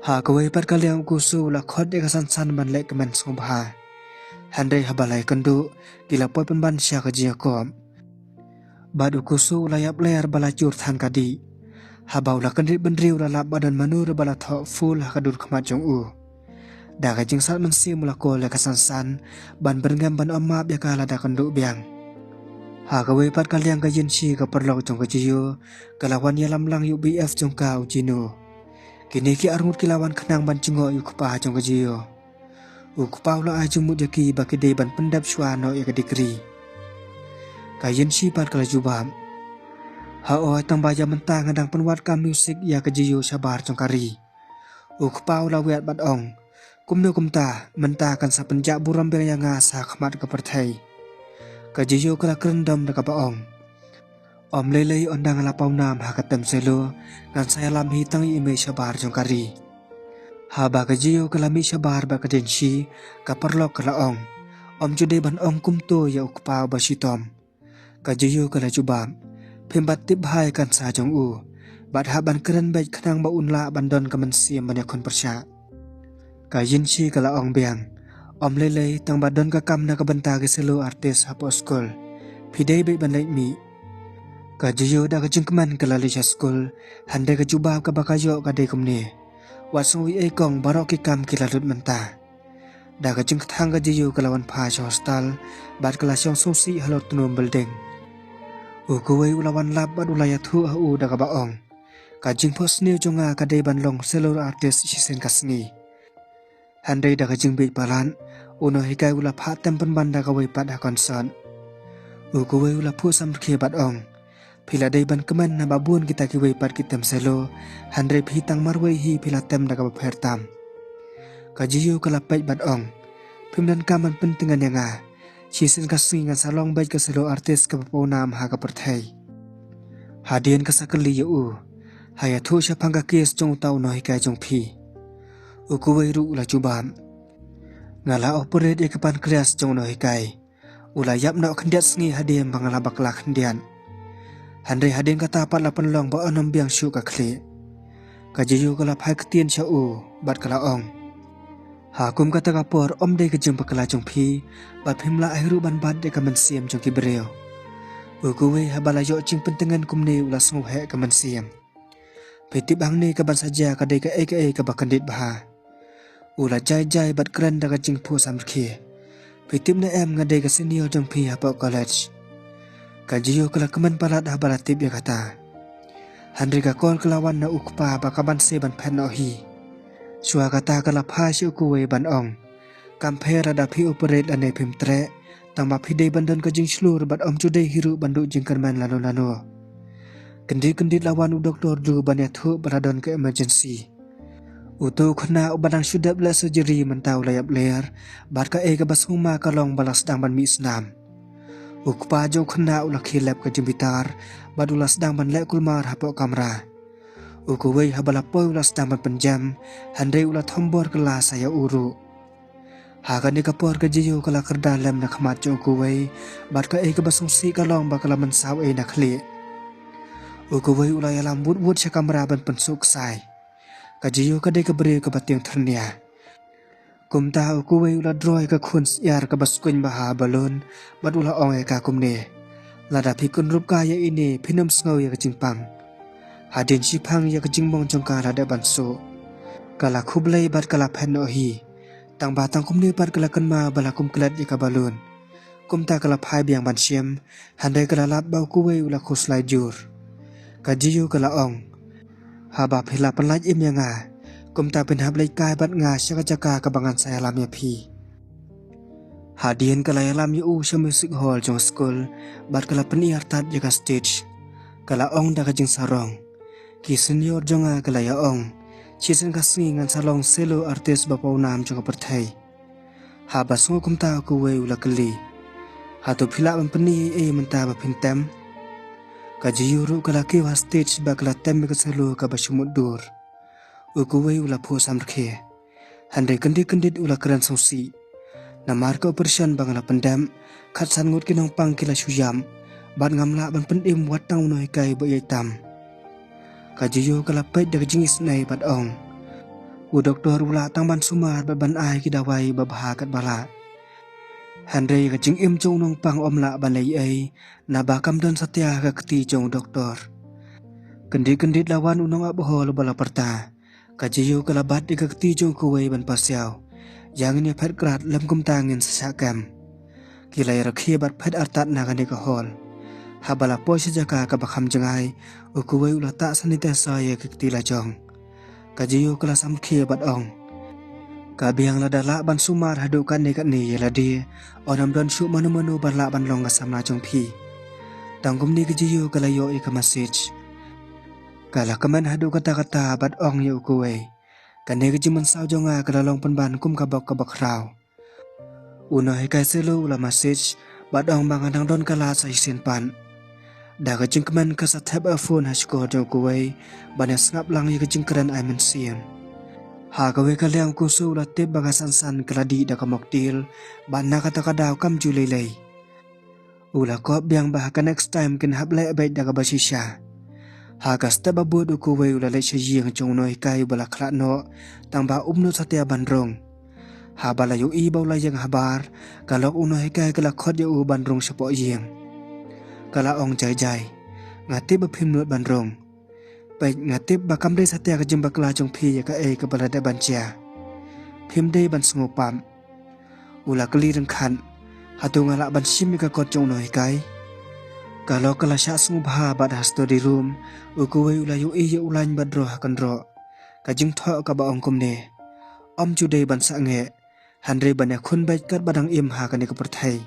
Ha kawei pat ka liang u Kuso u la khot ïa ka Sansan ban leh kmen sngewbha. Hynrei haba la ïakynduh, ki la poi pynban sha ka jingïakop. Bad u Kuso u la ïap ler ba la jur than ka dih. Haba u la kyndit bynriew u la lap ba don mano re ba la thoh full ha ka dur khmat jong u. Da ka jingsat mynsiem u la call ïa ka Sansan ban byrngem ban ym map ïa ka lada kynduh biang. Ha kawei pat ka liang ka Yinshi ka paralok jong ka Jiyo ka la wan ïalam lang ïa u B F jong ka u Jinu. Kine ki arngut ki la wan khnang ban jngoh ïa u kpa jong ka Jiyo. U kpa u la ai jingmut ïa ki ba ki dei ban pyndep shuwa noh ïa ka degree. Ka Yinshi pat ka la jubab, ha oi, tang ba ïa mynta nga dang pynwad ka music ïa ka Jiyo shabar jong ka ri. U kpa u la wiat bad ong, kumno kumta, mynta kan sa pynjah burom biang ïa nga sha khmat ka pyrthei. Ka Jiyo ka la kren dom da kaba ong, ym lei lei, ynda nga la pawnam ha ka tem selo, ngan sa ïalam hi tang ïa i mei shabar jong ka ri. Haba ka Jiyo ka la mih shabar bad ka Yinshi, ka paralok ka la ong, ym ju dei ban ong kumto ïa u kpa uba shitom. Ka Jiyo ka la jubab, phim pat tip bha ïa ka nsa jong u, bad hap ban kren beit khnang ba un lah ban don ka mynsiem ban ïakhun pyrshah. Ka Yinshi ka la ong biang, ym lei lei, tang ba don ka kam na ka bynta ki selo artist hapoh skul. Phi dei beit ban leit mih. Ka Jiyo da ka jingkmen ka la leit sha skul, hynrei ka jubab kaba ka ïoh ka dei kumne, wat sngew ei ei kong, baroh ki kam ki la lut mynta. Da ka jingkthang ka Jiyo ka la wan phai sha hostel bad ka la shong sngewsih halor tnum building. U kawei u la wan lap bad u la ïathuh ha u da kaba ong, ka jingphohsniew jong nga ka dei ban long selo artist shisien ka sngi. Hynrei da ka jingbieit palat, u nonghikai u la phah tem pynban da kawei pat ha concert. U kawei u la phuh samrkhie bad ong, phi la dei ban kmen naba bun kita kiwei pat ki tem selo, hynrei phi tang marwei hi phi la tem da kaba pher tam. Ka Jiyo ka la peit bad ong, phim donkam ban pyntngen ïa nga. Shisien ka sngi ngan sa long beit ka selo artist kaba pawnam ha ka pyrthei. Hadien ka sa kylli ïa u, ha ïathuh shaphang ka case jong uta u nonghikai jong phi? U kawei ruh u la jubab, nga la operate ïa ka pancreas jong u nonghikai. U la ïap noh khyndiat sngi hadien ba nga la bakla khyndiat. Hynrei hadien kata pat la pynlong ba un ym biang shuh ka khlieh. Ka Jiyo ka la phai ktien sha u bad ka la ong, ha kum kata ka por ym dei ka jingbakla jong phi, bad phim lah hi ruh ban bat ïa ka mynsiem jong ki briew. U kawei haba la ïoh jingpyntngen kumne u la sngew heh ka mynsiem. Phi tip hangne kaban sa jia ka dei kaei kaei kaba kyndit bha. U la jai jai bad kren da ka jingphuh samrkhie, phi tip ne em, nga dei ka senior jong phi hapoh college. Ka Jiyo ka la kmen palat haba la tip ïa kata. Hynrei ka call ka la wan na u kpa ba ka banse ban phet noh hi. Shuwa kata ka la phai sha u kawei ban ong, kam pher lada phi operate lane phim treh, tang ba phi dei ban don ka jingshlur bad ym ju dei hi ruh ban duh jingkyrmen lano lano. Kyndit kyndit la wan u doktor Drew ban ïathuh ba la don ka emergency. Uto u khynnah uba dang shu dep leh surgery mynta u la ïap ler, bad kaei kaba sngewma ka long ba la sdang ban mih snam. U kpa jong u khynnah u la khie lep ka jingbitar bad u la sdang ban leh kulmar hapoh kamra. U Kuwei haba la poi u la sdang ban pynjem, hynrei u la thombor kylla sa ïa u ruh. Ha kane ka por ka Jiyo ka la kyrda lem na khmat jong u Kuwei, bad kaei kaba sngewsih ka long ba ka la mynsaw ei na khlieh. U Kuwei u la ïalam wut wut sha kamra ban pynsuh ksai. Ka Jiyo ka dei ka briew kaba tieng thyrnia. Kumta u Kuwei u la droi ka khun syiar kaba skuiñ bha ha balloon, bad u la ong ïa ka kumne: Lada phi kynrup kai ïa ine, phin ym sngew ïa ka jingpang. Hadien shiphang ïa ka jingmong jong ka la dep ban suh. Ka la khublei bad ka la phet noh hi. Tang ba tang kumne pat ka la kynmaw ba la kum klet ïa ka balloon. Kumta ka la phai biang ban shim, hynrei ka la lap ba u Kuwei u la khuslai jur. Ka Jiyo ka la ong: Haba phi la pynlait im ïa nga, kumta phin hap leit kai bad nga sha ka jaka kaba ngan sa ïalam ïa phi. Hadien ka la ïalam ïa u sha music hall jong skul, bad ka la pynïar tad ïa ka stage. Ka la ong da ka jingsarong: Ki senior jong nga ki la ïa ong, shisien ka sngi ngan sa long solo artist ba pawnam jong ka pyrthei. Haba sngew kumta u Kuwei u la kylli: Hato phi lah ban pyni ei ei mynta ba phin tem? Ka Jiyo ruh ka la kiew ha stage bad ka la tem ïa ka solo kaba shu mutdur. U Kuwei u la phuh samrkhie. Hynrei kyndit kyndit u la kren sngewsih: Namar ka operation ba nga la pyndep, khatsan ngut ki nongpang ki la shu ïap, bad ngam lah ban pynim wat tang u nonghikai ba ïeit tam. Ka Jiyo ka la peit da ka jingisynei bad ong: U doktor u lah tang ban sumar bad ban ai ki dawai babha katba lah. Hynrei ka jingim jong u nongpang ym lah ban leh ei, naba kam don satia ha ka kti jong u doktor. Kyndit kyndit la wan u nongap hall ba la pyrta. Ka Jiyo ka la bat ïa ka kti jong u Kuwei ban pasiaw. Ïa ngin ïa phet krad, lym kumta ngin sa shah kem. Ki la ïa rkhie bad phet artat na kane ka hall. Haba la poi sha jaka kaba kham jngai, u Kuwei u la tah sanitizer ïa ka kti la jong. Ka Jiyo ka la samrkhie bad ong: Ka biang lada lah ban sumar haduh katne katne ïa lade, yn ym don shuh mano mano ba lah ban long ka samla jong phi. Tang kumne ka Jiyo ka la ïoh ïa ka message. Ka la kmen haduh katta katta bad ong ïa u Kuwei: Kane ka jingmynsaw jong nga ka la long pynban kum ka bok kaba khraw. U nonghikai solo u la message bad ong ba nga dang don ka lad sa shisien pat. Da ka jingkmen ka sa thep ïa ka phone ha shkor jong u Kuwei ban ïa sngap lang ïa ka jingkren ai mynsiem. Ha kawei ka liang u Kuso u la tip ba ka Sansan ka la dih da ka mocktail, bad na kata ka daw kam ju lei lei. U la kop biang ba ha ka next time kin hap leh beit da kaba shisha. Ha ka step ba bud u Kuwei u la leit sha ïing jong u nonghikai uba la khlad noh, tang ba um nud satia ban rung. Haba la ïohi ba u la ïeng habar, ka lok u nonghikai ka la khot ïa u ban rung shapoh ïing. Ka la ong jai jai: Nga tip ba phim nud ban rung. Peit, nga tip ba kam dei satia ka jingbakla jong phi ïa kaei kaba la dep ban jia. Phim dei ban sngewpap. U la kylli ryngkhat: Hato nga lah ban shim ïa ka kot jong u nonghikai? Ka lok ka la shah sngewbha bad ha study room, u Kuwei u la ïohi ïa u lain ba droi ha kynroh. Ka jingthoh kaba ong kumne: Ym ju dei ban sangeh. Hynrei ban ïakhun beit katba dang im ha kane ka pyrthei.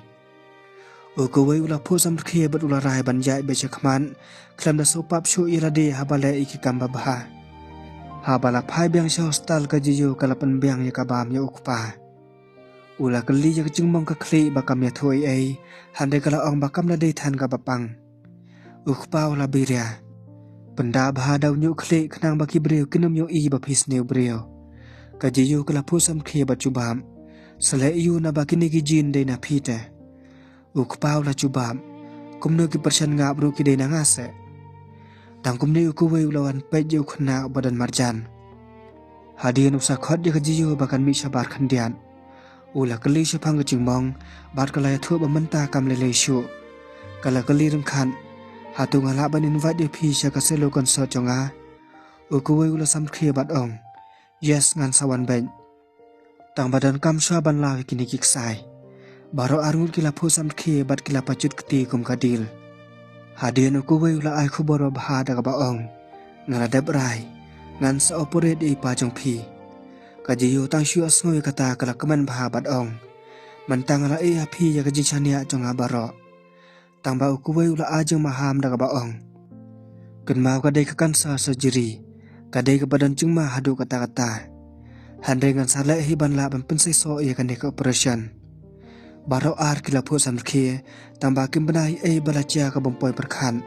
U Kuwei u la phuh samrkhie bad u la rai ban ïaid beit sha khmat, khlem da sngewpap shuh ïa lade haba leh ïa ki kam babha. Haba la phai biang sha hostel ka Jiyo ka la pynbiang ïa ka bam ïa u kpa. U la kylli ïa ka jingmong ka khlieh ba kam ïathuh ei ei, hynrei ka la ong ba kam la dei than kaba pang. U kpa u la biria: Pynda bha da u ñiuh khlieh khnang ba ki briew kin ym ïohi ba phi sniew briew. Ka Jiyo ka la phuh samrkhie bad jubab: Sa leh ïa u, naba kine ki jean dei na phi te. U kpa u la jubab: Kumno ki pyrshang ngap ruh ki dei na nga seh. Tang kumne u Kuwei u la wan peit ïa u khynnah ba don marjan. Hadien u sa khot ïa ka Jiyo ba kan mih shabar khyndiat. U la kylli shaphang ka jingmong, bad ka la ïathuh ba mynta kam lei lei shuh. Ka la kylli ryngkhat: Hato nga lah ban invite ïa phi sha ka solo concert jong nga? U Kuwei u la samrkhie bad ong: Yes, ngan sa wan beit. Tang ba donkam shuwa ban law ïa kine ki ksai. Baroh arngut ki la phuh samrkhie bad ki la pajut kti kum ka deal. Hadien u Kuwei u la ai khubor babha da kaba ong: Nga la dep rai, ngan sa operate ïa i pa jong phi. Ka Jiyo tang shu ïohsngew ïa kata ka la kmen bha bad ong: Mynta nga la ïeh ha phi ïa ka jingshaniah jong nga baroh. Tang ba u Kuwei u la ai jingmaham da kaba ong: Kynmaw ka dei ka cancer surgery, ka dei kaba don jingma haduh katta katta. Hynrei ngan sa leh hi ban lah ban pynseisoh ïa kane ka operation. Baroh ar ki la phuh samrkhie, tang ba kim bna hi ei ba la jia ka bym poi pyrkhat.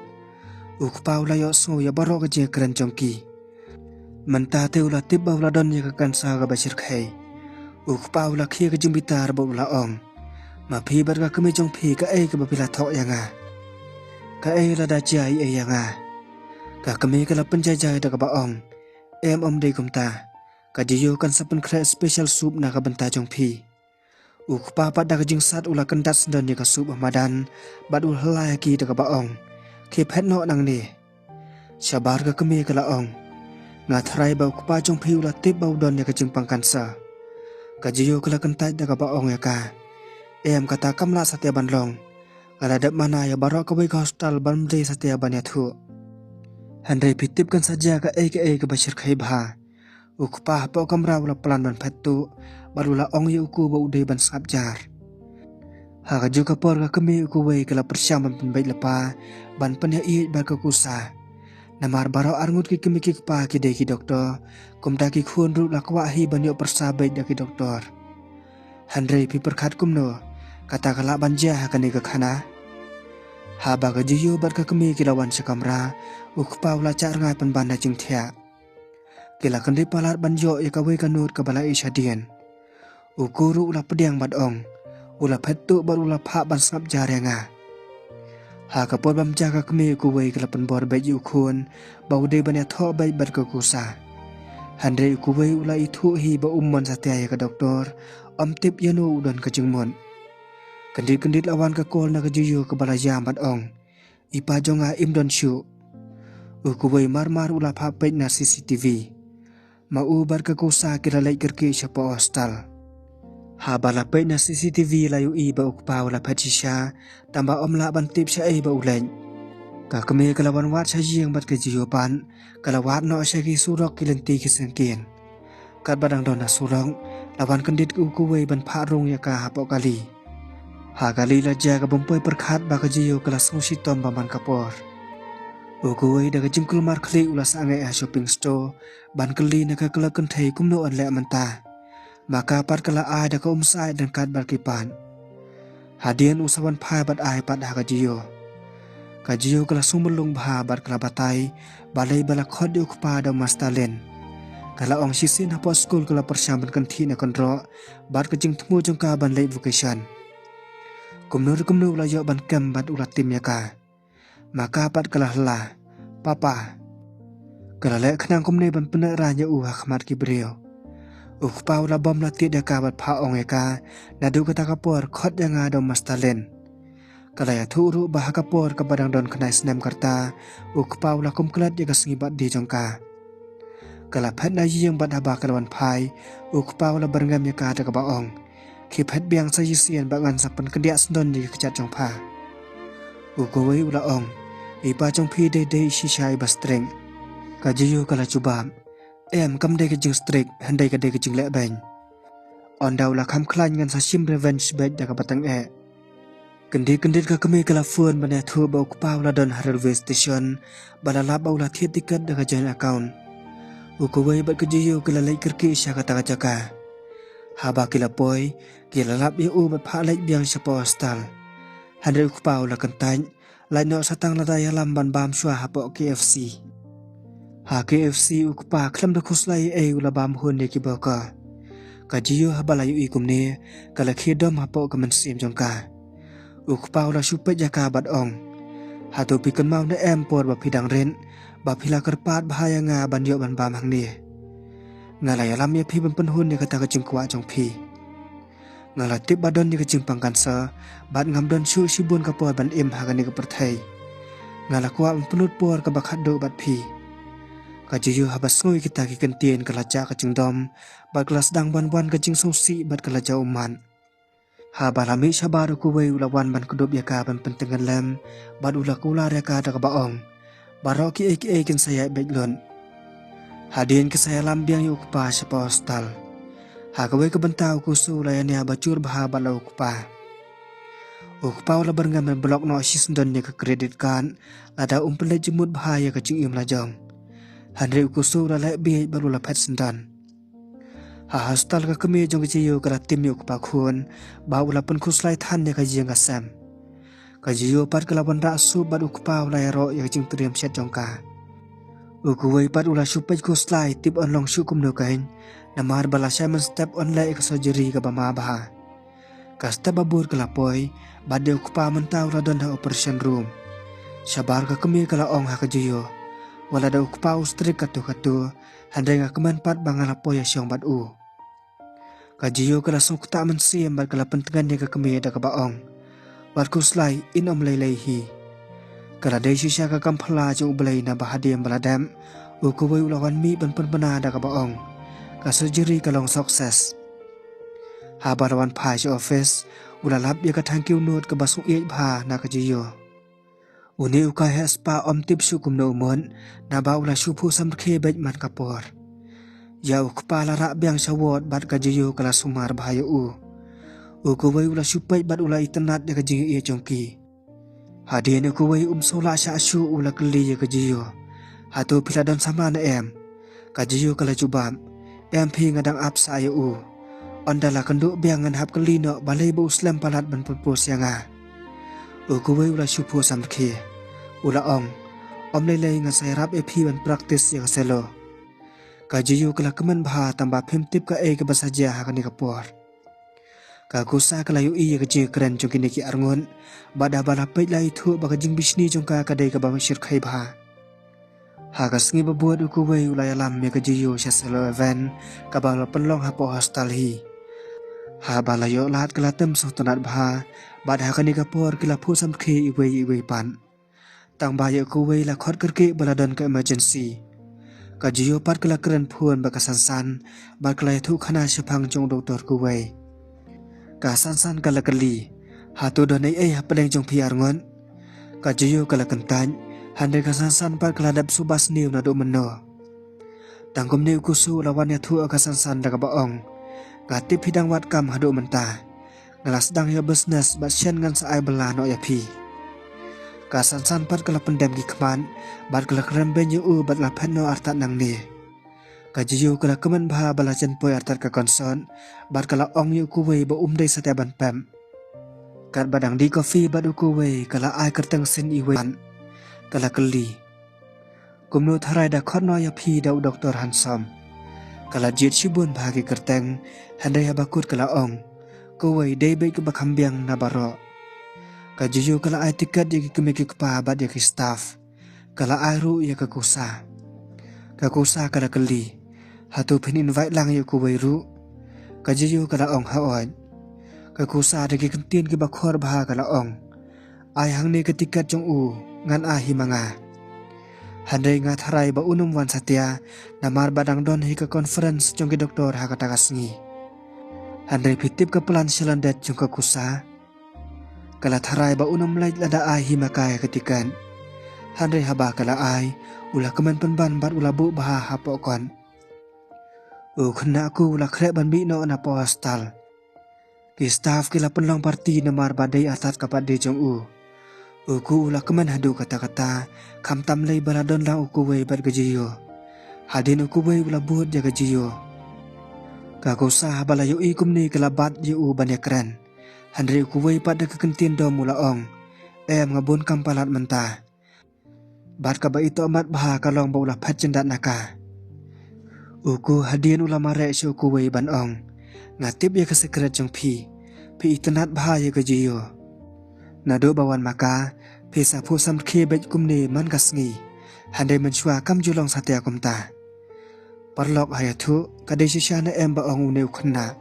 U kpa u la ïohsngew ïa baroh ka jingkren jong ki. Mynta te u la tip ba u la don ïa ka kansa kaba shyrkhei. U kpa u la khie ka jingbitar bad u la ong, "Ma phi bad ka kmie jong phi, kaei kaba phi la thoh ïa nga? Kaei lada jia ei ei ïa nga?" Ka kmie ka la pynjaijai da kaba ong, "Em, ym dei kumta. Ka Jiyo kan sa pynkhreh special soup na ka bynta jong phi." U kpa pat da ka jingsat u la kyndat syndon ïa ka soup ha madan bad u la hela ïa ki da kaba ong, "Khie phet noh nangne." Shabar ka kmie ka la ong, "Nga tharai ba u kpa jong phi u la tip ba u don ïa ka jingpang kansa." Ka Jiyo ka la kyntait da kaba ong ïa ka, "Em, kata kam lah satia ban long. Nga la dep mana ïa baroh kawei ka hospital ban ym dei satia ban ïathuh. Hynrei phi tip kan sa jia kaei kaei kaba shyrkhei bha." U kpa hapoh kamra u la plan ban phet tuh bad u la ong ïa u ku ba u dei ban sngap jar. Ha kajuh ka por ka kmie u kawei ka la pyrshang ban pynbeit lypa ban pynïaieit bad ka kusa. Namar baroh arngut ki kmie ki kpa ki dei ki doktor, kumta ki khun ruh la kwah hi ban ïoh pyrsa beit da ki doktor. Hynrei phi pyrkhat kumno, kata ka lah ban jia ha kane ka khana? Haba ka Jiyo bad ka kmie ki la wan sha kamra, u kpa u la jah rngai pynban da jingthiah. Ki la kyndit palat ban ïoh ïa kawei ka note kaba la ïoh shadien. U ku ruh u la pdiang bad ong, "U la phet tuh bad u la phah ban sngap jar ïa nga." Ha ka por bam ja ka kmie u kawei ka la pynbor beit ïa u khun ba u dei ban ïathoh beit bad ka kusa. Hynrei u kawei u la ithuh hi ba um mon satia ïa ka doktor, ym tip ïano u don ka jingmut. Kyndit kyndit la wan ka call na ka Jiyo kaba la ïam bad ong, "I pa jong nga im don shuh." U kawei mar mar u la phah peit na C C T V. Ma u bad ka kusa ki la leit kyrkieh shapoh hostel. Haba la peit na C C T V la ïohi ba u kpa u la phet shisha, tangba ym lah ban tip shaei ba u leit. Ka kmie ka la wan wad sha ïing bad ka Jiyo pat ka la wad noh sha ki surok ki lynti ki syngkien. Katba dang don ha surok, la wan kyndit u kawei ban phah rung ïa ka hapoh kali. Ha kali la jia ka bym poi pyrkhat ba ka Jiyo ka la sngew shitom ba man ka por. U kawei da ka jingkulmar khlieh u la sangeh ha shopping store ban kylli na ka clerk kynthei kumno yn leh mynta. Ma ka pat ka la ai da ka umsyep ryngkat bad ki pat. Hadien u sa wan phai bad ai pat ha ka Jiyo. Ka Jiyo ka la sngewmyllung bha bad ka la batai balei ba la khot ïa u kpa da u Master Lin. Ka la ong shisien hapoh skul ka la pyrshang ban kynthih na kynroh bad ka jingthmu jong ka ban leit vacation. Kumno re kumno u la ïoh ban kem bad u la tim ïa ka. Ma ka pat ka la hla, "Papa." Ka la leh khnang kumne ban pynrang ïa u ha khmat ki briew. U kpa u la bam la tied ïa ka bad phah ong ïa ka naduh kata ka por, "Khot ïa nga da u Master Lin." Ka la ïathuh ruh ba ha ka por kaba dang don khyndai snem ka rta, u kpa u la kum klet ïa ka sngi birthday jong ka. Ka la phet na ïing bad haba ka la wan phai, u kpa u la byrngem ïa ka da kaba ong, "Khie phet biang sa shisien ba ngan sa pynkyndiah syndon ïa ka kjat jong pha." U kawei u la ong, "I pa jong phi dei dei shisha i ba strict." Ka Jiyo ka la jubab, "Em, kam dei ka jingstrict, hynrei ka dei ka jingleh beiñ. Ynda u la kham khlaiñ ngan sa shim revenge beit da kaba tang eh." Kyndit kyndit ka kmie ka la phone ban ïathuh ba u kpa u la don ha railway station, ba la lap ba u la thied tiket da ka joint account. U kawei bad ka Jiyo ki la leit kyrkieh sha kata ka jaka. Haba ki la poi, ki la lap ïa u bad phah leit biang shapoh hostel. Hynrei u kpa u la kyntait, lait noh sa tang lada ïalam ban bam shuwa hapoh K F C. Ha K F C u kpa khlem da khuslai ei ei u la bam hun ïa ki burger. Ka Jiyo haba la ïohi kumne, ka la khie dom hapoh ka mynsiem jong ka. U kpa u la shu peit ïa ka bad ong, "Hato phi kynmaw ne em por ba phi dang rit, ba phi la kyrpad bha ïa nga ban ïoh ban bam hangne? Nga la ïalam ïa phi ban pynhun ïa kata ka jingkwah jong phi. Nga la tip ba don ïa ka jingpang cancer, bad ngam don shuh shibun ka por ban im ha kane ka pyrthei. Nga la kwah ban pynlut por kaba khatduh bad phi." Ka Jiyo haba sngew ïa kita ki kyntien ka la jah ka jingdom, bad ka la sdang ban wan ka jingsngewsih bad ka la jaw ummat. Haba la mih shabar u kawei u la wan ban kdup ïa ka ban pyntngen lem, bad u la kular ïa ka da kaba ong, "Baroh kiei kiei kin sa ïaid beit lut." Hadien ki sa ïalam biang ïa u kpa shapoh hostel. Ha kawei ka bynta u Kuso u la ïania ba jur bha bad la u kpa. U kpa u la byrngem ban block noh shisyndon ïa ka credit card, lada um pynleit jingmut bha ïa ka jingim la jong. Hynrei u Kuso u la leh bieit bad u la phet syndon. Ha hostel ka kmie jong ka Jiyo ka la tim ïa u kpa khun, ba u la pynkhuslai than ïa ka ïing ka sem. Ka Jiyo pat ka la wanrah sup bad u kpa u la ïaroh ïa ka jingtriem shet jong ka. U Kuwei pat u la shu peit khuslai tip yn long shuh kumno kein, namar ba la shai mynstep yn leh ïa ka surgery kaba ma bha. Ka step ba bud ka la poi, bad ïa u kpa mynta u la don ha operation room. Shabar ka kmie ka la ong ha ka Jiyo, wat la da u kpa u strict katto katto, hynrei nga kmen pat ba nga la poi ïashong bad u. Ka Jiyo ka la sngewthuh mynsiem bad ka la pyntngen ïa ka kmie da kaba ong, wat khuslai, yn ym lei lei hi. Ka la dei shisha ka kam phylla jong U Blei naba hadien ba la dep, u Kuwei u la wan mih ban pynbna da kaba ong, ka surgery ka long success. Haba la wan phai sha office, u la lap ïa ka thank you note kaba sngewïeit bha na ka Jiyo. Une u kaiha spah ym tip shuh kumno u mut, naba u la shu phuh samrkhie beit man ka por. Ïa u kpa la rah biang sha ward bad ka Jiyo ka la sumar bha ïa u. U Kuwei u la shu peit bad u la itynnad ïa ka jingïeit jong ki. Hadien u Kuwei um sngewlah shah shuh u la kylli ïa ka Jiyo, hato phi la don samla ne em? Ka Jiyo ka la jubab, em phi, nga dang ap sah ïa u. Ynda la kynduh biang ngan hap kylli noh balei ba u slem palat ban propose ïa nga. U Kuwei u la shu phuh samrkhie. U la ong, ym lei lei, ngan sa ïarap ïa phi ban practice ïa ka cello. Ka Jiyo ka la kmen bha tang ba phim tip kaei kaba sa jia ha kane ka por. Ka Kusa ka la ïohi ïa ka jingkren jong kine ki arngut, bad haba la peit la ithuh ba ka jingbishni jong ka ka dei kaba shyrkhei bha. Ha ka sngi ba bud u Kuwei u la ïalam ïa ka Jiyo sha cello event kaba la pynlong hapoh hostel hi. Haba la ïoh lad ka la tem sngewtynnad bha, bad ha kane ka por ki la phuh samrkhie iwei iwei pat. Tang ba ïa u Kuwei la khot kyrkieh ba la don ka emergency. Ka Jiyo pat ka la kren phone bad ka Sansan, bad ka la ïathuh khana shaphang jong u doktor Kuwei. Ka Sansan ka la kylli, hato don ei ei hapdeng jong phi arngut? Ka Jiyo ka la kyntait, hynrei ka Sansan pat ka la dep suba sniew naduh mynno. Tang kumne u Kusu u la wan ïathuh ïa ka Sansan da kaba ong, nga tip phi dang wad kam haduh mynta. Nga la sdang ïa u business bad shen ngan sa ai bylla noh ïa phi. Ka Sansan pat ka la pyndem ki khmat, bad ka la kren beiñ ïa u bad la phet noh artat nangne. Ka Jiyo ka la kmen bha ba la jan poi artat ka concert, bad ka la ong ïa u Kuwei ba um dei satia ban pep. Katba dang dih coffee bad u Kuwei ka la ai kyrteng sien iwei pat. Ka la kylli, kumno tharai da khot noh ïa phi da u doktor Handsome? Ka la jied shibun bha ki kyrteng, hynrei haba kut ka la ong, Kuwei, dei beit kaba kham biang na baroh. Ka Jiyo ka la ai tiket ïa ki kmie ki kpa bad ïa ki staff. Ka la ai ruh ïa ka Kusa. Ka Kusa ka la kylli, hato phin invite lang ïa u Kuwei ruh? Ka Jiyo ka la ong, hooid. Ka Kusa da ki kyntien kiba khor bha ka la ong, ai hangne ka tiket jong u, ngan ai hi ma nga. Hynrei nga tharai ba un ym wan satia, namar ba dang don hi ka conference jong ki doktor ha kata ka sngi. Hynrei phi tip ka plan shalyndet jong ka Kusa? Ka la tharai ba un ym leit lada ai hi ma ka ïa ka tiket. Hynrei haba ka la ai, u la kmen pynban bad u la buh bha hapoh kot. U khynnah u Ku u la khreh ban mih noh napoh hostel. Ki staff ki la pynlong party namar ba dei artat ka birthday jong u. U Ku u la kmen haduh katta katta, khamtam lei ba la don lang u Kuwei bad ka Jiyo. Hadien u Kuwei u la bud ïa ka Jiyo. Ka Kusa haba la ïohi kumne ka la bat ïa u ban ïakren. Hynrei u Kuwei pat da ka kyntien dom u la ong, em, nga bun kam palat mynta. Bad kaba ïoh mat bha ka long ba u la phet jyndat na ka. U Ku hadien u la mareh sha u Kuwei ban ong, nga tip ïa ka secret jong phi. Phi itynnad bha ïa ka Jiyo. Naduh ba wan ma ka, phi sa phuh samrkhie beit kumne man ka sngi. Hynrei mynshuwa kam ju long satia kumta. Paralok, ha ïathuh, ka dei shisha ne em ba ong une u khynnah?